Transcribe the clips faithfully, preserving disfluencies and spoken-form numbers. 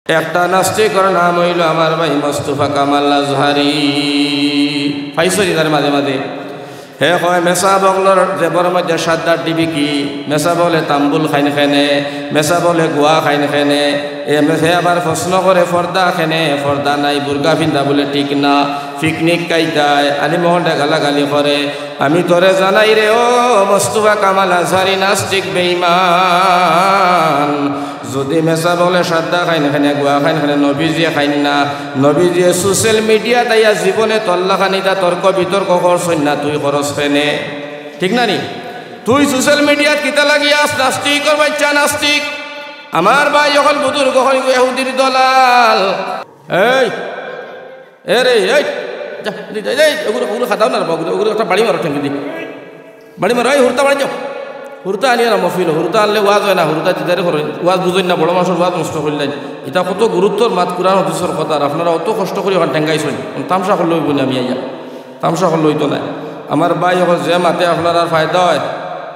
একটা নাস্তিকর নাম অইলো আমার ভাই মোস্তফা কামাল আজহারি। পাইছো নি তার মাঝে মাঝে? হে কয় মেসাব অকলর জেবর মধ্যে সাদ্দার ডিবি কি? মেসাব অকলে তাম্বুল খাইন কেনে? মেসাব অকলে গুয়া খাইন কেনে? এ মে-, হে আবার প্রশ্ন করে পর্দা কেনে? পর্দা নাই, বুরকা ফিন্দা বুলে ঠিক না, পিকনিক খাইতায়, আলিম অকলরে গালাগালি করে। আমি তোরে জানাই রে ও মোস্তফা কামাল আজহারি নাস্তিক বেঈমান, যুদি মেসাব অকলে সাদ্দা খাইন কেনে, গুয়া খাইন কেনে, নবীজিয়ে খাইন না, নবীজিয়ে social media-ত আইয়া জীবনে তোর লাখান ইতা তর্ক বিতর্ক করছইন না, তুই করস কেনে? ঠিক না নি? তুই social media-ত কিতা লাগিয়া আস? নাস্তিকর বাইচ্চা নাস্তিক। আমার ভাই অকল, বুজুর্গ অকল, ইহুদির দলাল। এই, এ রে, এই, যা, দি, দি, এই, ওগুলো, ওগুলো খাতাও না রে বাবা, ওগুলো, ওগুলো একটা বাড়ি মারো, ঠেঙ্গি দি। বাড়ি মারো, এই হুরুতা বাড়ি যাও। হুরুতা আনিও না মহফিলো, হুরুতা আনলে ওয়াজ অয় না, হুরুতা দিদারে করে, ওয়াজ বুঝইন না, বড় মানুষর ওয়াজ নষ্ট করিলাইন। ইতা কত গুরুত্বর মাত, কুরআন হাদিসর কথা, আর আপনারা অত কষ্ট করি অখান ঠেঙ্গাইছইন, তামশা করলে অইবো নি আমি আইয়া? তামশা করলে অইতো নায়। আমার ভাই অকল, যে মাতে আপনারার ফায়দা অয়,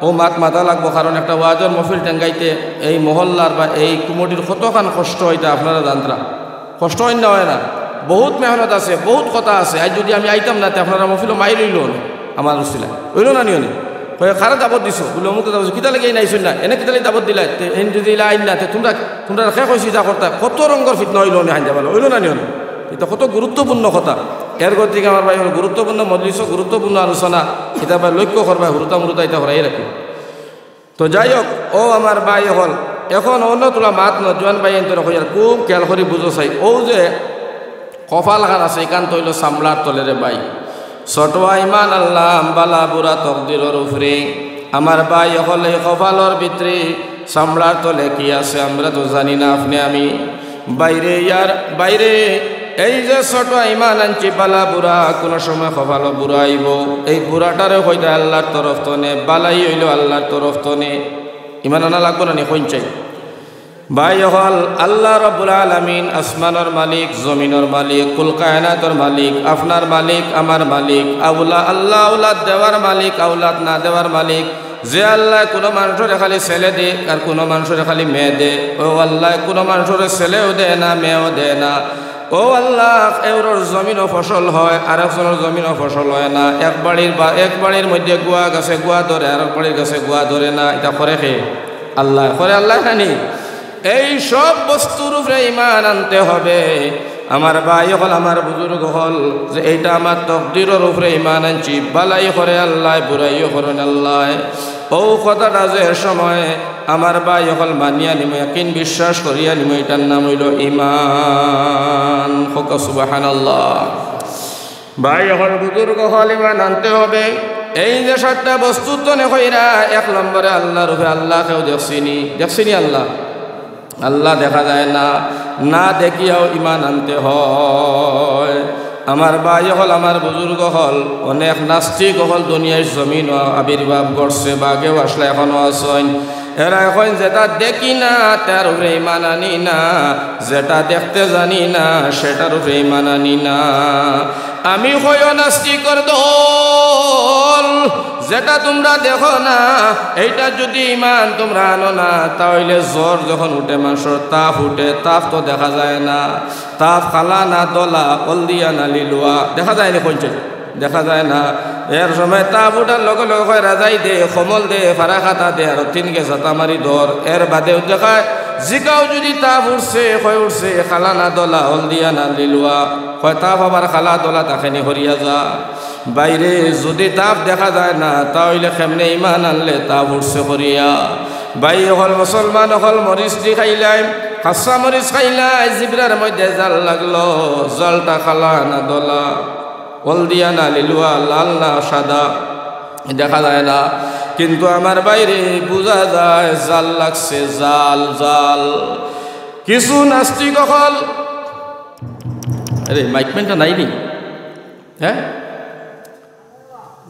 অউ মাত মাতা লাগবো, কারণ একটা ওয়াজর মহফিল টেঙ্গাইতে এই মহল্লার বা এই কুমুটির কতখান কষ্ট অয় ইতা আপনারা জানতরা। কষ্ট অয় না, অয় না, বহুত মেহনত আছে, বহুত কথা আছে। আইজ যুদি আমি আইতাম না, তে আপনারার মহফিলো মাইর অইলো অনে, আমার উছিলায় অইলো না নি অনে? কয়, "কারে দাওয়াত দিছো?" বুলে, "অমুকে দাওয়াত দিছো।" "কিতা লাগি ইন আইছইন না? এনে কিতা লাগি দাওয়াত দিলায়? তে ইন যুদি ইলা আইন না, তে তুমরা, তুমরারে কে কইছে ইতা করতা?" কত রঙ্গর ফিতনা অইলো অনে, হাইঞ্জা বালা অইলো না নি অনে? ইতা কত গুরুত্বপূর্ণ কথা। এর গতিকে আমার ভাই অকল, গুরুত্বপূর্ণ মজলিসো গুরুত্বপূর্ণ আলোচনা, ইতা ভাই লক্ষ্য করবা, হুরুতা মুরুতা ইতা হরাই রাখি। তো যাই হোক, ও আমার ভাই অকল, এখন অন্য তুলা মাত নজওয়ান ভাইয়াইন্তরে কইয়ার, খুব খেয়াল করি বুঝো চাই। অউ যে কপালখান আছে, ইখান তো অইলো চামড়ার তলে রে ভাই। ছোট ইমান আনলাম, বালা বুরা তকদিরর উপরে। আমার ভাই অকল, এই কপালর ভিতরে চামড়ার তলে কি আছে আমরা তো জানি না, আপনে আমি। ভাইরে, ইয়ার ভাইরে, এই যে ছোট ইমান আনছি, বালা বুরা কুনু সময় কপালো বুরা আইবো। এই বুরাটারে কইতা আল্লার তরফ তনে, বালাই অইলো আল্লার তরফ তনে। ইমান আনা লাগবো না নি? কইন চাই। ভাই অকল, আল্লা রাব্বুল আলামিন আসমানর মালিক, জমিনর মালিক, কুল কায়নাতর মালিক, আপনার মালিক, আমার মালিক, আউলা-, আল্লা আউলাদ দেওয়ার মালিক, আউলাদ না দেওয়ার মালিক। যে আল্লায় কুনু মানষরে খালি ছেলে দে আর কুনু মানষরে খালি মেয়ে দে, অউ আল্লায় কুনু মানষরে ছেলেও দে না, মেয়েও দে না। অউ আল্লা, এওরর জমিনো ফসল হয়, আরকজনর জমিনো ফসল হয় না। এক বাড়ির বা-, এক বাড়ির মধ্যে গুয়া গাছে গুয়া ধরে, আরক বাড়ির গাছে গুয়া ধরে না। ইতা করে কে? আল্লায়। করে আল্লায় খানি। এই সব বস্তুর উপরে ইমান আনতে হবে। আমার ভাই অকল, আমার বুজুর্গ অকল, যে এইটা আমার তকদিরর উপরে ইমান আনছি, বালাই করে আল্লায়, বুরাইও করইন আল্লায়। অউ কথাটা যে সময় আমার ভাই অকল মানিয়া নিমু, একিন বিশ্বাস করিয়া নিমু, ইটার নাম অইলো ইমান। কউক্কা সুবহানাল্লাহ। ভাই অকল, বুজুর্গ অকল, ইমান আনতে হবে। এই যে সাতটা বস্তু তনে কইরা, এক নম্বরে আল্লার উপরে, আল্লা কেউ দেখছি নি? দেখছি নি আল্লা? আল্লা দেখা যায় না, না দেখিয়াও ইমান আনতে হয়। আমার ভাই অকল, আমার বুজুর্গ অকল, অনেক নাস্তিক অকল দুনিয়ার জমিনো আবির্ভাব ঘটছে, বাগেও আসলা, এখনো আছইন। এরা কইন, "যেটা দেখি না, তার উপরে ইমান আনি না, যেটা দেখতে জানি না, সেটার উপরে ইমান আনি না।" আমি কই, ও নাস্তিকর দল, যেটা তুমরা দেখো না, এইটা যুদি ইমান তুমরা আনো না, তা অইলে জ্বর যখন উঠে, মানষর তাপ উঠে, তাপ তো দেখা যায় না। তাপ কালা না ধলা, হলদিয়া না লিলুয়া, দেখা যায় নি? কইন চাই, দেখা যায় না। এর সময় তাপ উঠার লগে লগে কয়, "রাজাই দে, কমল দে, ফারা খাতা দে, আরো তিন গেছাতা মারি ধর।" এর বাদেও দেখায়, জিকাও যুদি তাপ উঠছে, কয় উঠছে, কালা না ধলা, হলদিয়া না লিলুয়া, কয় তাপ আবার কালা ধলা থাকে নি, হরিয়া যা। ভাইরে, যুদি তাপ দেখা যায় না, তা অইলে কেমনে ইমান আনলে তাপ উঠছে করিয়া? ভাই অকল, মুসলমান অকল, মরিচ দি খাইলায়, কাঁচা মরিচ খাইলায়, জিব্রার মধ্যে জাল লাগলো, জালটা কালা না ধলা, হলদিয়া না লিলুয়া, লাল না সাদা, দেখা যায় না। কিন্তু আমার ভাইরে, বুঝা যায় জাল লাগছে, জাল, জাল। কিছু নাস্তিক অকল, আরে, মাইকম্যানটা নাই নি? হ্যাঁ?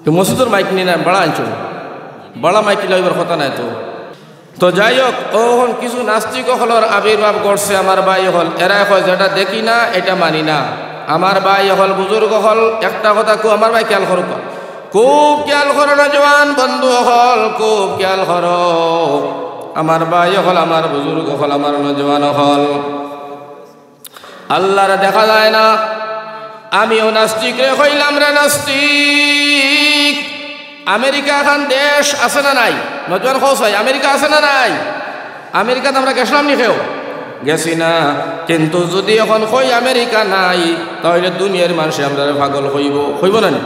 তো মসজিদর মাইক নি না, ভাড়া আনছো? ভাড়া মাইক লইবার কথা নাই তো। তো যাই হোক, অখন কিছু নাস্তিক অকলর আবির্ভাব ঘটছে আমার ভাই অকল। এরা কয়, "যেটা দেখি না, এটা মানি না।" আমার ভাই অকল, বুজুর্গ অকল, একটা কথা কও, আমার ভাই খেয়াল করো, খুব খেয়াল করো, নজওয়ান বন্ধু অকল, খুব খেয়াল করো। আমার ভাই অকল, আমার বুজুর্গ অকল, আমার নজওয়ান অকল, আল্লারে দেখা যায় না। আমিও নাস্তিকরে কইলাম, "রে নাস্তিক, আমেরিকা এখান দেশ আছে না নাই?" নজওয়ান কও চাই, আমেরিকা আছে না নাই? আমেরিকাত আমরা গেছলাম নি কেউ? গেছি না। কিন্তু যুদি অখন কই আমেরিকা নাই, তাইলে দুনিয়ার মানষে আমরারে পাগল কইবো, কইবো না নি?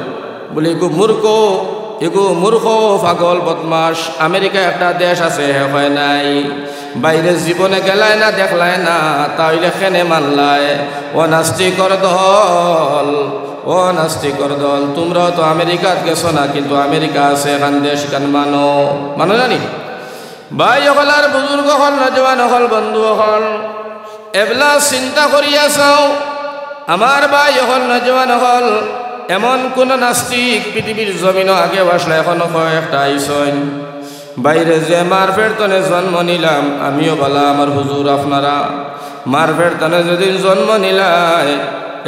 বলে, "ইগু মূর্খ, ইগু মূর্খ, পাগল, বদমাশ, আমেরিকা একটা দেশ আছে, হে কয় নাই।" বাইরে জীবনে গেলায় না, দেখলায় না, তাইলে কেনে মানলায়? ও নাস্তিকর দল, ও নাস্তিকর দল, তুমরাও তো আমেরিকাত গেছো না, কিন্তু আমেরিকা আছে, এখান দেশ, এখান মানো, মানো না নি? ভাই অকল আর বুজুর্গ অকল, নজওয়ান অকল, বন্ধু অকল, এবলা চিন্তা করিয়া চাও, আমার ভাই অকল, নজওয়ান অকল, এমন কোন নাস্তিক পৃথিবীর জমিনো আগে আসলা, এখনো কয়েকটা আইছইন। বাইরে যে মার পেট তনে জন্ম নিলাম, আমিও বালা, আমার হুজুর, আপনারা। মার পেট তনে যেদিন জন্ম নিলায়,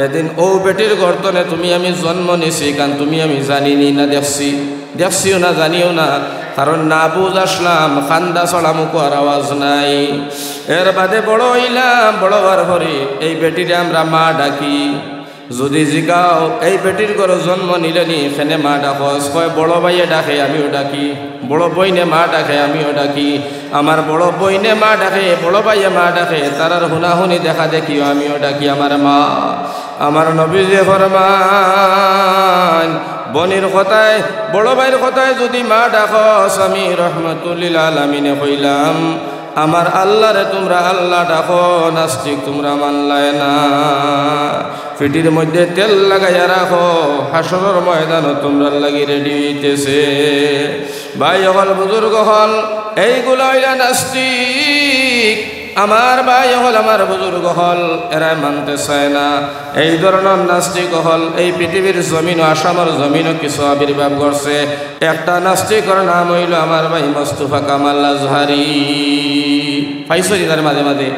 এদিন ও বেটির গর্তনে তুমি আমি জন্ম নিছি, কারণ তুমি আমি জানি নি না দেখছি, দেখছিও না, জানিও না, কারণ না বুঝ আসলাম, কান্দা ছাড়া মুখো আর আওয়াজ নাই। এর বাদে বড় অইলাম, বড় অওয়ার পরে এই বেটিরে আমরা মা ডাকি। যুদি জিগাও, "এই বেটির ঘরো জন্ম নিলে নি, কেনে মা ডাকস?" কয়, "বড় ভাইয়ে ডাকে, আমিও ডাকি। বড় বইনে মা ডাকে, আমিও ডাকি। আমার বড় বইনে মা ডাকে, বড় ভাইয়ে মা ডাকে, তারার হুনাহুনি দেখা দেখিও, আমিও ডাকি আমার মা।" আমার নবীজি ফরমাইন, বইনর কথায়, বড় ভাইর কথায় যুদি মা ডাকস, আমি রহমাতুল্লিল আলামিনে কইলাম, আমার আল্লারে তুমরা আল্লা ডাকো, নাস্তিক তুমরা মানলায় না। পিঠির মধ্যে তেল লাগাইয়া রাখো, হাশরর ময়দানো তুমরার লাগি রেডি অইতেছে। ভাই অকল, বুজুর্গ অকল, এইগুলা অইলা নাস্তিক। আমার ভাই অকল, আমার বুজুর্গ অকল, এরা মানতে চায় না। এই ধরনর নাস্তিক অকল এই পৃথিবীর জমিনো, আসামর জমিনো কিছু আবির্ভাব ঘটছে। একটা নাস্তিকর নাম অইলো আমার ভাই মোস্তফা কামাল আজহারি। পাইছো নি তার মাঝে মাঝে?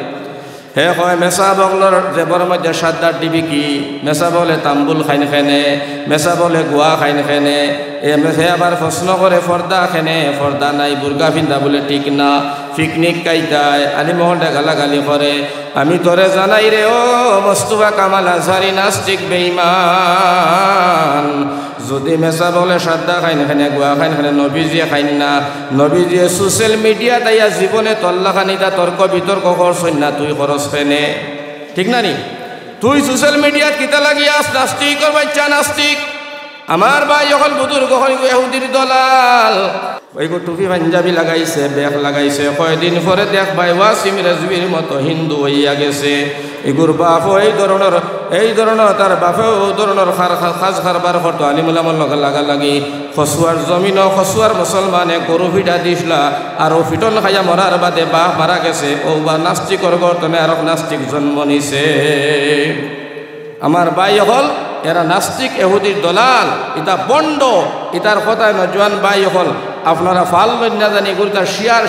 হে কয়, মেসাব অকলর জেবর মধ্যে সাদ্দার ডিবি কি? মেসাব অকলে তাম্বুল খাইন কেনে? মেসাব অকলে গুয়া খাইন কেনে? এ মে-, হে আবার প্রশ্ন করে, পর্দা কেনে? পর্দা নাই, বুরকা পিন্দা বুলে ঠিক না, পিকনিক খাইতায়, আলিম অকলরে গালাগালি করে। আমি তোরে জানাই রে ও মোস্তফা কামাল আজহারি নাস্তিক বেঈমান, যুদি মেসাব অকলে সাদ্দা খাইন কেনে, গুয়া খাইন কেনে, নবীজিয়ে খাইন না, নবীজিয়ে social media-ত আইয়া জীবনে তোর লাখান ইতা তর্ক বিতর্ক করছইন না, তুই করস কেনে? ঠিক না নি? তুই social media-ত কিতা লাগি আস, নাস্তিকর বাইচ্চা নাস্তিক। আমার ভাই অকল, বুজুর্গ অকল, ইগু এহুদির দলাল। ইগু টুপি পাঞ্জাবি লাগাইছে, বেক লাগাইছে, কয়দিন পরে দেখ ভাই ওয়াসিম রেজভির মতো হিন্দু অইয়া গেছে। ইগুর বাপও এই ধরনর, এই ধরনর, তার বাপেও ও ধরনর খার-, খা-, কাজ কারবার করতো, আলিম উলামার লগে লাগালাগি। কচুয়ার জমিনো কচুয়ার মুসলমানে গরু ফিটা দিছলা, আর ও ফিটন খাইয়া মরার বাদে বাপ মারা গেছে, ও বা নাস্তিকর ঘর তনে আরক নাস্তিক জন্ম নিছে। আমার ভাই অকল, এরা নাস্তিক, এহুদির দলাল, ইতা ভন্ড, ইতার কথায় নজওয়ান ভাই অকল, আপনারা ফাল লইন না জানি, ইগুর ইতা share,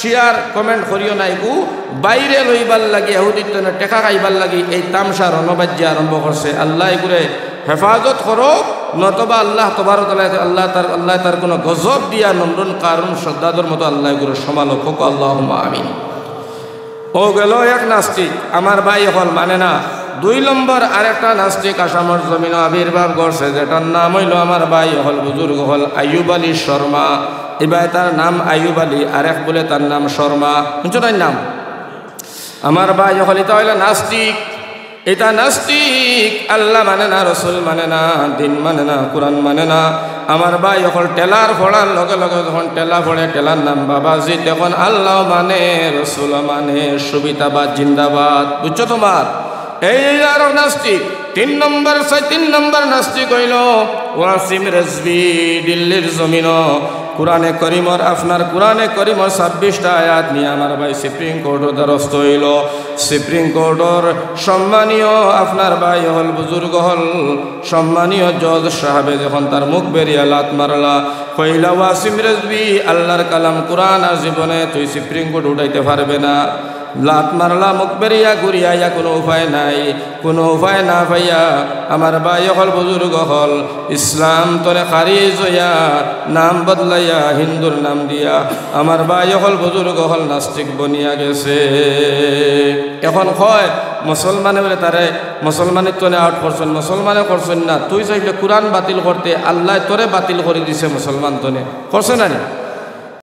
share, comment করিও না, ইগু বাইরে লইবার লাগি, এহুদির তনে টেকা খাইবার লাগি এই তামশা রণবাজ্যে আরম্ভ করছে। আল্লায় ইগুরে হেফাজত করো, নতবা আল্লাহ তবারক তাআলা, আল্লাহ তার, আল্লাহ তার কোনো গজব দিয়া নমরুন কারুন সদ্দাদর মতো আল্লায় ইগুরে সমালোক হোক, আল্লাহুম্মা আমিন। ও গেল এক নাস্তিক, আমার ভাই অকল মানে না। দুই নম্বর আরেকটা নাস্তিক আসামর জমিনো আবির্ভাব ঘটছে, যেটার নাম অইলো আমার ভাই অকল, বুজুর্গ অকল, আইয়ুব আলী শর্মা। ইবায় তার নাম আইয়ুব আলী, আরেক বুলে তার নাম শর্মা। শুনছো তার নাম? আমার ভাই অকল, ইতা অইলা নাস্তিক। ইতা নাস্তিক, আল্লাহ মানে না, রসুল মানে না, দিন মানে না, কুরআন মানে না। আমার ভাই অকল, ঠেলার পড়ার লগে লগে যখন ঠেলা পড়ে, ঠেলার নাম বাবাজি, তখন আল্লাহ মানে, রসুল মানে, সুবিধাবাদ জিন্দাবাদ। বুঝছো তোমার? এই আরো নাস্তিক। তিন নম্বর, ছয়, তিন নম্বর নাস্তিক অইলো ওয়াসিম রেজভি, দিল্লির জমিনো। কুরআনে করিমর, আপনার কুরআনে করিমর ছাব্বিশটা আয়াত নিয়া আমার ভাই Supreme Court-র দ্বারস্থ অইলো। Supreme Court-র সম্মানীয় আপনার ভাই অকল, বুজুর্গ অকল, সম্মানীয় জজ সাহেবে যখন তার মুখ বেরিয়া লাত মারলা, কইলা, "ওয়াসিম রেজভি, আল্লাহর কালাম কুরআন আর জীবনে তুই Supreme Court উঠাইতে পারবে না।" লাত মারলা, মুখ বেরিয়া ঘুরিয়া আইয়া কুনু উপায় নাই। কুনু উপায় না পাইয়া আমার ভাই অকল, বুজুর্গ অকল, ইসলাম তনে খারিজ অইয়া নাম বদলাইয়া হিন্দুর নাম দিয়া আমার ভাই অকল, বুজুর্গ অকল নাস্তিক বনিয়া গেছে। এখন কয় মুসলমানে বুলে তারে মুসলমানির তনে আউট করছইন, মুসলমানে করছইন না। তুই চাইলে কুরআন বাতিল করতে, আল্লায় তোরে বাতিল করি দিছে মুসলমান তনে, করছে না নি?